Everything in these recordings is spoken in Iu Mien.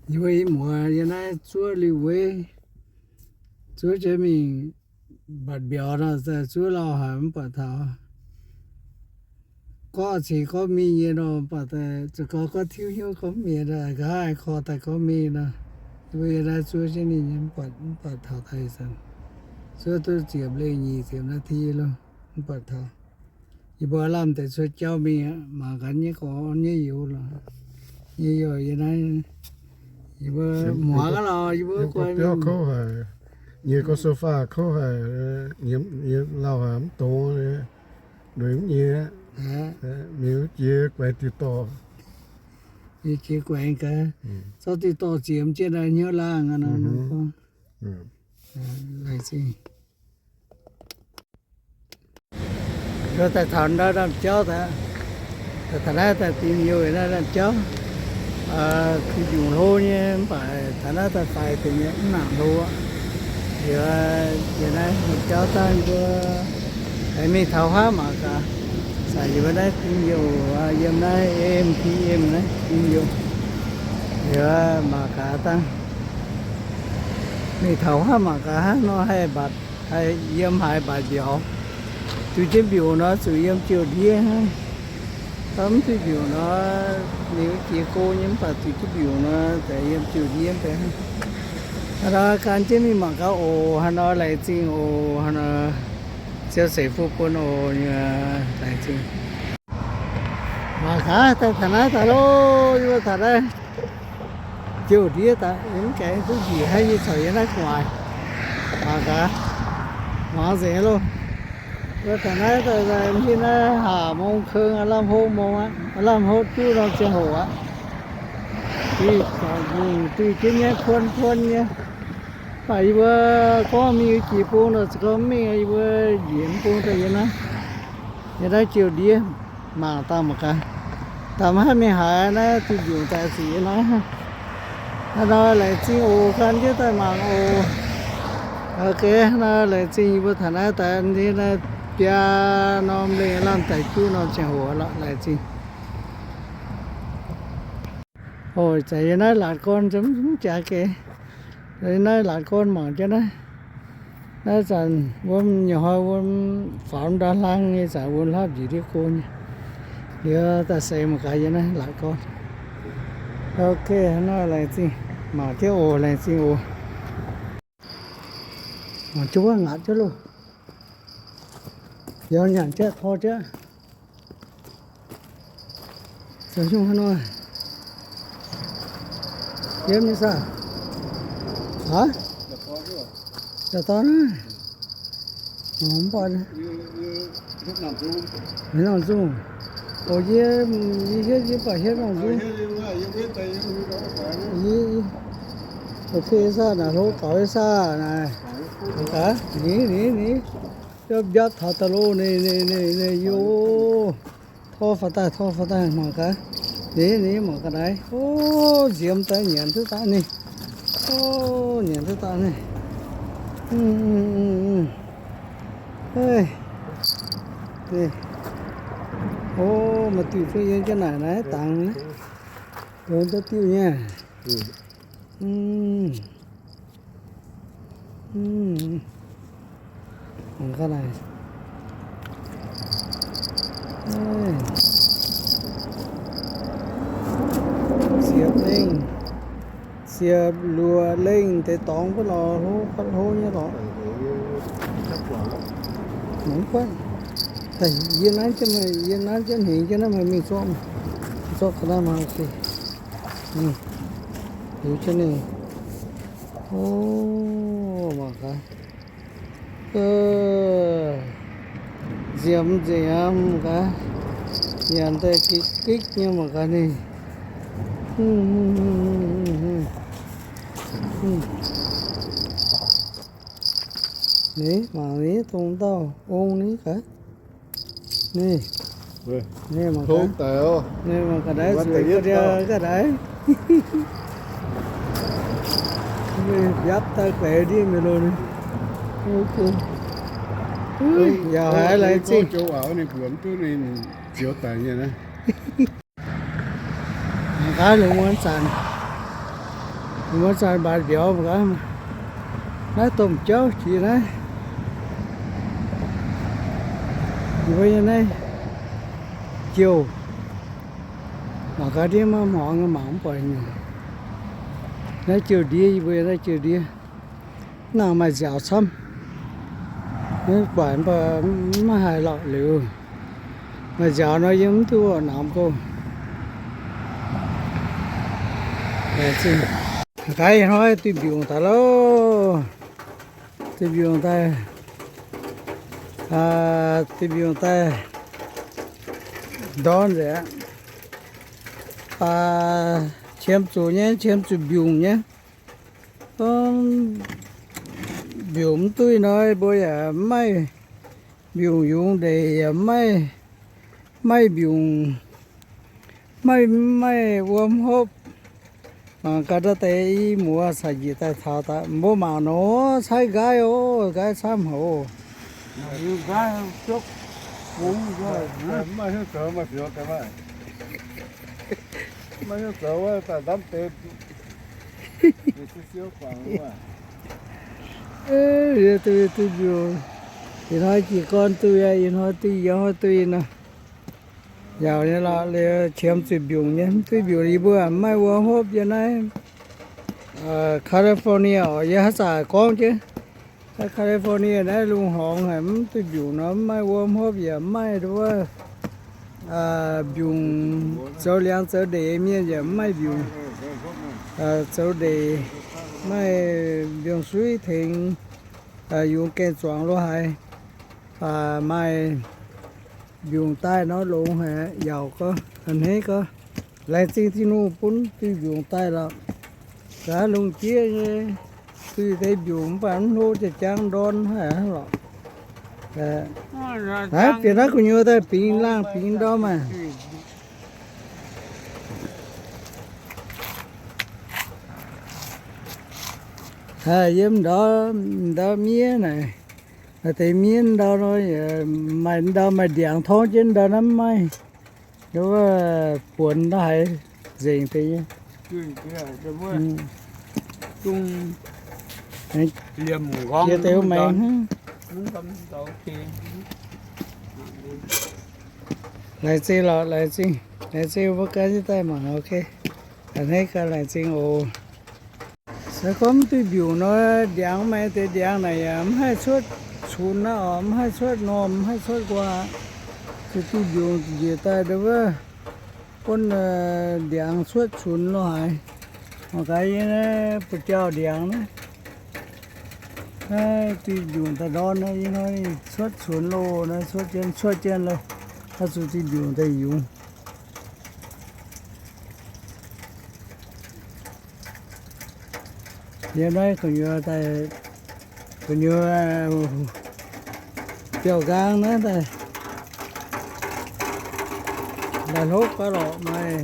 Yie mbuo i muoz yiem naaiv zuov liuh weiv, zuov jienv mingh mbatc mbiauz nor, zuov lauh haic mv buatc taux. Gorqv cingx gorqv mingh nyei nor, mv baac zuqc gorngv gorqv tiuv hnyouv gorngv mienh nqa'haav korv daaih gorngv mingh nor, yie mbuo yiem naaiv zuov jienv ninh nyei mv buatc, mv buatc taux daaih ih zanc. Zuov duqv ziepc lengh nyic ziepc นาที loh, mv buatc taux. Yie mbuo lamh deix cuotv jauv mingh aqv, mangc gaax nyei gorngv nyei youz lorqc. Nyei youz yiem naaiv, yie mbuo muangx gaax lorqc, yie mbuo guai mingh. Kouv haic, nyei gorngv sofa kouv haic, nyei lauh haic mv dongz, ndueic mv nyei, mingh wuov jiex guaix diuh dorh. Mingh jiex guaix gaax, zorqv diuh dorh ziemx jienv naaiv hnyouv laangh aqv nor. Laengz zingh. Daaih taux ndau ndaamv-jauv daaih, taux naaiv daaih dingx youh naaiv ndaamv-jauv, kuh njungc hlo nyei, mv baac taux naaiv daaih faix deix nyei, mv nangc hlo aqv. Liuz, liuz naaiv ndaamv-jauv daaih mbuo aengx mingh taux huaav mangc gaax. Zanc yie mbuo naaiv dingx youh, yiem naaiv A M P M naaiv dingx youh. Liuz mangc gaax dangh mingh taux huaav mangc gaax hnangv nor haih mbatc, haih yiem haaix mbatc mbiauz. Duqv jienv mbiungc nor zuqc yiem jiouv ndiev hnangv. Mv duqv mbiungc nor, ninh jiex go nyei, mv baac duqv jienv mbiungc nor, yiem jiouv ndiev deix hnangv. Hnangv nor gan jienv mingh mangc gaax oc. Hnangv nor laengz zingh oc. Hnangv nor ziouc seix fuqv bun oc. Laengz zingh. Mangc gaax, daaih taux naaiv daaih loh, yie mbuo taux naaiv jiouv ndiev daaih, mv gaengh duqv njiec haiv nyei, corc yiem naaiv gu'nguaaic. Mangc gaax, muangx nzengc loh. Mbuo taux naaiv daaih, ninh naaiv haac mong keng aqv, lamh hopv mong aqv, lamh hopv juqv nor ziangh hoc aqv. Diuh zorc nyungc diuh jienv nyei kuon kuon nyei. Mv baac yie mbuo gorngv mingh jiex bung nor, se gorngv mv mingh, yie mbuo njiec bung daaih yiem naaiv, yiem naaiv jiouv ndiev mangc dangh mangc gaax. Daaih maiv haih mingh haaix, naaiv diuh mbiungc daaih ziqc yiem naaiv. Hnangv nor laengz zingh oc, gan jienv daaih mangc oc. Ok, hnangv nor laengz zingh yie mbuo taux naaiv daaih, naaiv biaa norm lengh lamh daic juqv norm ziangh hoc lorqc, laengz zingh. Oc, zanc yiem naaiv laatc gorn mv jaax geix. Naaiv laatc gorn mangc jienv naaiv. Naaiv zanc wuom nyei hnoi wuom faaux ndau hlang nyei zanc wuom hlapv njiec ndiev go nyei. Liuz daaih seix mangc gaax yiem naaiv laatc gorn. Ok, hnangv nor laengz zingh. Mangc jienv oc, laengz zingh oc. Mangc jienv wuov ngaatc jienv loh. Yaac nyanc jienv tor jienv. Zoux nyungc haaix nor? Yiem nyei saah? Aa? Yaac dorn naaiv. Mv baac nangc zungh. Oc, yie, yie hietv, yie baac hietv nangc zungh. Yie, yie, ok saah, naaic hlo gaux nyei saah naaic. Gaax, ninh, ninh, ninh. Biapv biapv taux daaih loh, ninh, ninh, ninh, ninh, yo. Tor faaux daaih, tor faaux daaih, mangc gaax. Ninh, ninh, mangc gaax naaiv. O, nziemx daaih, nyanc duqv daaih ninh. O, nyanc duqv daaih ninh. O, maaih diuh zungv yiem jienv naaic naaiv dangx naaiv. Dongh daaih diuh nyei. Mangc gaax naaic. Siepv lengh, siepv luoqc lengh deix dorngx mbuo lorz hlo, hlo nyei lorz. Mv buatc, yie nanv jienv, yie nanv jienv hnyangx jienv naaiv meih mingh zorqv, zorqv ga'naaiv maa. Liuz jienv ninh. O, mangc gaax. Nziemx nzengc aqv, mangc gaax. Nyanc daaih gikv gikv nyei, mangc gaax ninh. Ninh mangc ninh dongh dauh ong ninh gaax. Ninh, ninh mangc gaax, ninh mangc gaax naaiv zueiz ga'ndiev ga'naaiv. Mingh mbiapv daaih guaix ndiev mingh loh ninh. Yaac haiz laengz zingh. Mangc gaax longx muonz zanc. Wuov zanc mbaatc mbiauz mangc gaax, naaiv domh jauv jiex naaiv, mbuo nyei naaiv jouh, mangc gaax ndiev maiv hmuangx, mangc mv buatc nyungc. Naaiv jouh ndiev, yie mbuo naaiv jouh ndiev. Nangc maaih nziaaux camv. Mv baac mv baac maiv haiz lorqc liuz. Maaih nziaaux nor yie mv duqv namx go. Gaax ih hnoi duih mbiungc daaih loh. Duih mbiungc daaih, duih mbiungc daaih ndorn nzengc aqv. Baac qiemx zuqc nyei, qiemx zuqc mbiungc nyei. Gorngv mbiungc mv duih nor, mbuo yaac mv maaih mbiungc yungz ndeic, yaac mv maaih, maiv mbiungc, maiv, maiv wuom hopv. Mangc gaax ndau deix i muoz caux njiec daaih taux daaih, mbuo mangc nor caaiv nqaaiv oc, nqaaiv camv haic oc. Duih, duih mbiungc, ih hnoi jiez gorn duih, ih hnoi duih, ih hnoi duih nor. Yaac nyei lorqc, liuz qiemx zuqc mbiungc nyei, mv duih mbiungc yie mbuo maiv wuom hopv yiem naaiv California oc, yie haaix zanc gorngv jienv, California naaiv lungh horngx haic, mv duih mbiungc nor maiv wuom hopv yaac maiv wuov mbiungc zoux liangx zoux ndeic mienh yaac maiv mbiungc zoux ndeic, maiv mbiungc suiv tengx yungz gaeng zuangx lo haaix. Baac maaih mbiungc daaih nor longx haic, yaac gorngv a'hneiv gorngv laengz zingh Tin-Hungh bun duih mbiungc daaih lorqc. Gaax lungh jieqv nyei duih deix mbiungc mv baac mv hlo, jaa-jangv ndorn haic lorqc. Naaiv bieqc naaiv gu'nyuoz daaih bingx laangh bingx ndorm maah. Yiem ndau, ndau miev naaic, maaih deix miev ndau nor, maaih ndau maaih ndiangx torngv jienv ndau naaiv maiv maaih. Wuov buonx ndau haaix nzengc deix nyei. Jiex deix wuov maengx hnangv. Laengz zingh lorqc, laengz zingh, laengz zingh mbuo gan jienv daaih mangc, ok. A'hneiv gaax, laengz zingh oc. Se gorngv mv duih mbiungc nor, ndiangx maaih deix ndiangx naaic yaac mv haih cuotv cunx aqv oc, mv haih cuotv normh, mv haih cuotv nquaah. Zuqc duih mbiungc njiec daaih wuov, bun ndiangx cuotv cunx lo haaix. Mangc gaax yie naaiv buoz-jauh ndiangx naaiv, naaiv duih mbiungc daaih ndorn naaiv, yie hnoi cuotv cunx loh naaiv, cuotv jienv, cuotv jienv loh, oix zuqc duih mbiungc daaih yungz. Yiem naaiv gu'nyuoz daaih, gu'nyuoz biauv-nqaang naaiv daaih, daaih hlopv gaax lorqc maaih.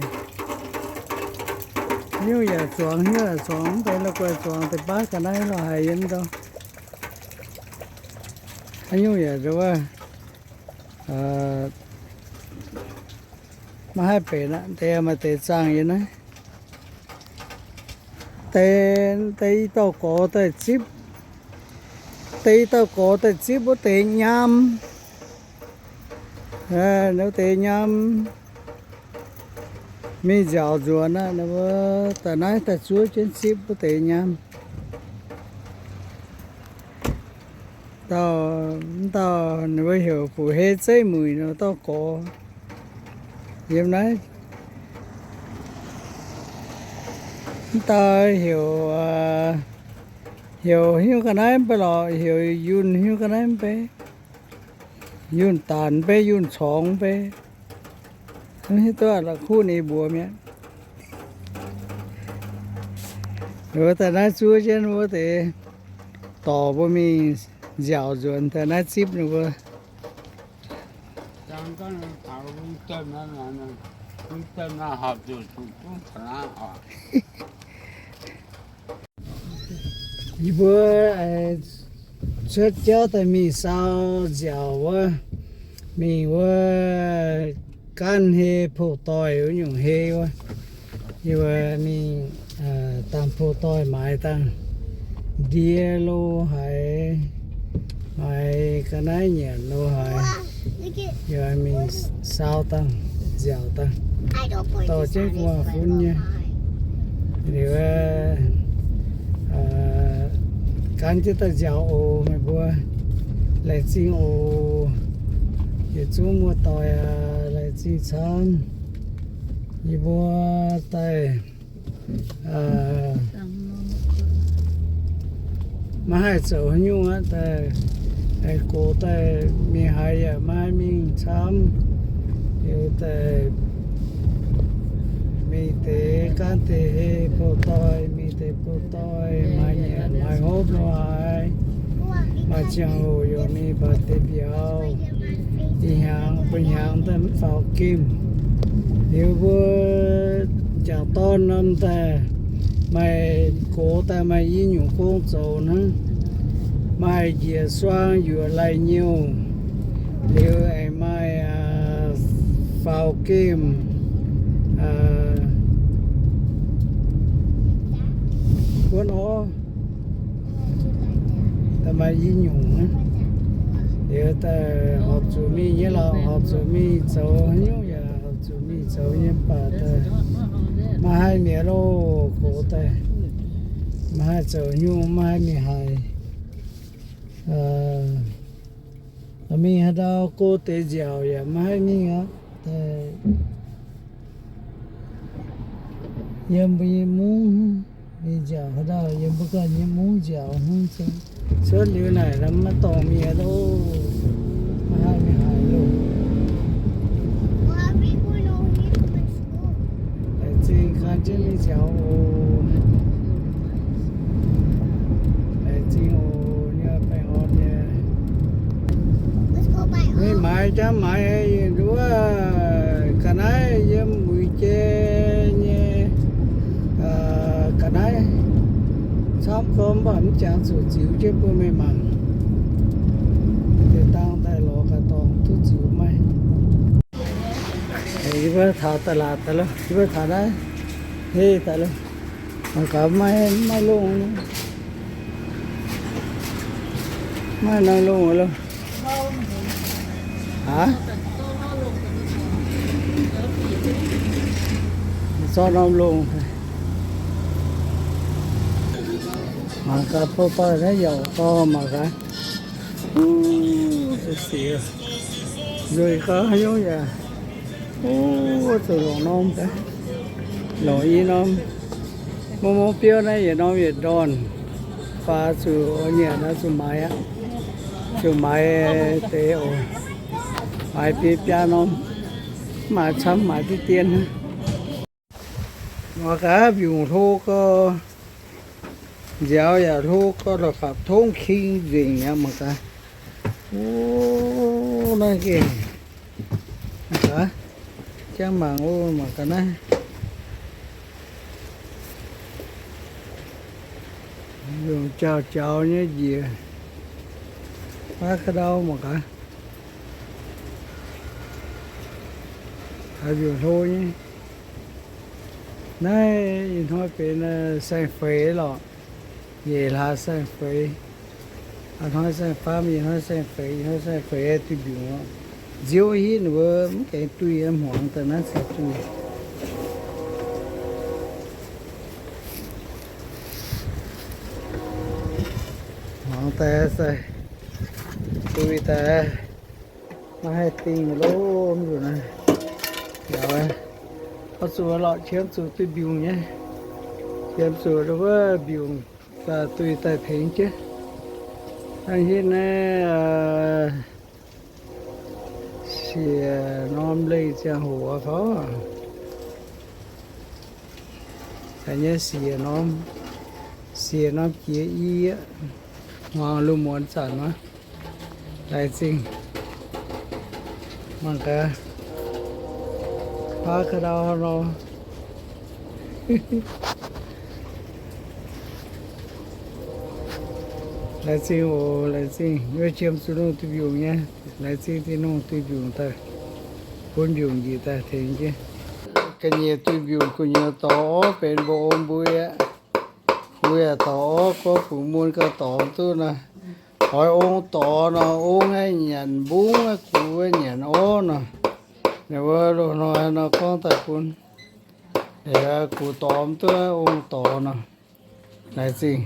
Hnyouv yaac zuangx, hnyouv yaac zuangx, mv deix la'guaih zuangx deix baav ga'naaiv lorqc haic yiem ndau. Hnyouv yaac wuov, maiv haih benx aqv, deix maaih deix zaangh yiem naaiv. Deix, deix i dauh gorx daaih zipv, deix i dauh gorx daaih zipv wuov deix nyaam. Wuov deix nyaam mingh nziaauc nzuonx aqv, daaih naaiv daaih zuov jienv zipv wuov deix nyaam. Dauh, mv dauh ninh mbuo heuc Fu Hei Zeiv Muic nor, dauh gorx yiem naaiv. Mv dauh heuc, heuc hnyouv ga'naaiv mv bei lorqc, heuc Yunh hnyouv ga'naaiv mv bei, Yunh Daanc mv bei, Yunh Corngx mv bei. Mv hiuv duqv la'kuqv ninh mbuox mi'aqv. Wuov daaih naaiv zuov jienv wuov deix dorc mbuo mingh nziaauc nzuonx daaih naaiv zipv ninh mbuo. Yie mbuo cuotv jauv daaih mingh sau nziaauc wuov, mingh wuov gaanv hei, pou-doix wuov nyungc hei wuov. Yie mingh dangh pou doic maaiz dangh ndie lo haaix, maaiz ga'naaiv nyanc lo haaix, yie mingh saau dangh, nziaauc dangh, dorh jienv gu'nguaaz-funv nyei. Liuz gan jienv daaih nziaauc oc meih mbuo. Laengz zingh oc. Yietc zungv muoz-doic aac, laengz zingh camv. Yie mbuo daaih maiv haih zoux haaix nyungc aqv, daaih aengx gox daaih mingh haaix yaac maiv haih mingh camv. Liuz daaih mingh deix gaanv deix hei pou doic, mingh deix pou doic, maaiz nyanc maaiz hopv lo haaix, maaih ziangh hoc yaac mingh mbatc deix mbiauz. Ih hnyangx, buo hnyangx daaih mv faaux gemh. Liuz mbuo jangc dorn norm daaih maaih gox daaih maaih i nyungc gong zoux hnangv. Maaih njiec suang yuoqc lai-nyouh, liuz aengx maaih faaux gemh, buonv orv, daaih maaih i nyungc hnangv. Liuz daaih horpc zuqc mingh nyei lorqc, horpc zuqc mingh zoux haaix nyungc yaac horpc zuqc mingh zoux nyei, mv baac daaih maiv haih mi'aqv loh, gox daaih maiv haih zoux nyungc, maiv haih mingh haaix. Mingh haaix ndau go deix nziaauc yaac maiv haih mingh aqv. Yiem mbuo nyei mungv mingh nziaauc haaix ndau, yiem mbuo ganh nyei mungv nziaauc hnangv. Cuotv liuz naaic maiv dorngc mi'aqv loh, maiv haih mingh haaix loh. Laengz zingh gan jienv mingh nziaauc oc. Laengz zingh oc, nyei baengh orn nyei. Mingh maaiz jangv maaiz yietc nduov ga'naaiv yiem muiz jei nyei ga'naaiv camv gorngv mv baac mv jangx zuqc ziux jienv bun meih mangc. Deix dangh daaih lorz gaax dorngx duqv ziux maiv. Yie mbuo taux ตลาด daaih loh, yie mbuo taux naaiv heh daaih loh. Mangc gaax maiv, maiv longh, maiv naaiv longh loh. Aav, zorqv norm longh. Mangc gaax bou doic naaiv yaac dorh mangc gaax. Nzueic gauh haaix nyungc yaac, wuov zuqc longc norm, longc i norm. Mv mv biouv naaiv yietc norm yietc ndorn. Faaux zuqc nyanc naaiv zuqc maaiz aqv. Zuqc maaiz deix oc. Maaiz biei biaa norm. Mv maaih camv, maaiz diqv dien hnangv. Mangc gaax mbiungc hlo gau, nziaaux yaac hlo gau, la'fapc tongv king nzengc mi'aqv. Mangc gaax, o, naaiv gengh, mangc gaax, jangv mangc o, mangc gaax naaiv. Mbiungc jauv-jauv nyei njiec, baav ka'ndau mangc gaax. Haaix mbiungc hlo nyei. Naaiv ih hnoi benx saeng-feix lorqc. Nyeic hlaax saeng-feix. A'hnoi saeng-faam, ih hnoi saeng-feix, ih hnoi saeng-feix duih mbiungc. Nziouv hitv ninh mbuo mv gaengh duih, hmuangx daaih naaiv cingx duih. Hmuangx daaih se duih daaih. Maiv haih dingh loh, mv zuqc naaiv. Yaac oix zuqc lorqc qiemx zuqc duih mbiungc nyei. Qiemx zuqc wuov mbiungc daaih duih daaih tengx jienv. Hnangv hitv naaiv, siec norm lengh ziangh hoc fauv. Haiz nyei siec norm, siec norm jiex i, hmuangx lungh muonz zanc nor. Laengz zingh. Mangc gaax, baav ka'ndau nor. Laengz zingh oc, laengz zingh. Yie qiemx zuqc lungh duih mbiungc nyei. Laengz zingh Tin-Hungh duih mbiungc daaih, bun mbiungc njiec daaih tengx jienv. ga'nyiec duih mbiungc gu'nyuoz dorh orv benx mbu'ong mbui aqv. Mbuo yaac dorh orv gorngv bungx mun gauh dorh mv duqv nor. Oix ong dorh nor, ong aeqv, nyanc mbungv aeqv, gux aeqv, nyanc orv nor. Ninh mbuo loz-hnoi nor gorngv daaih bun, gux dorh mv duqv, ong dorh nor. Laengz zingh.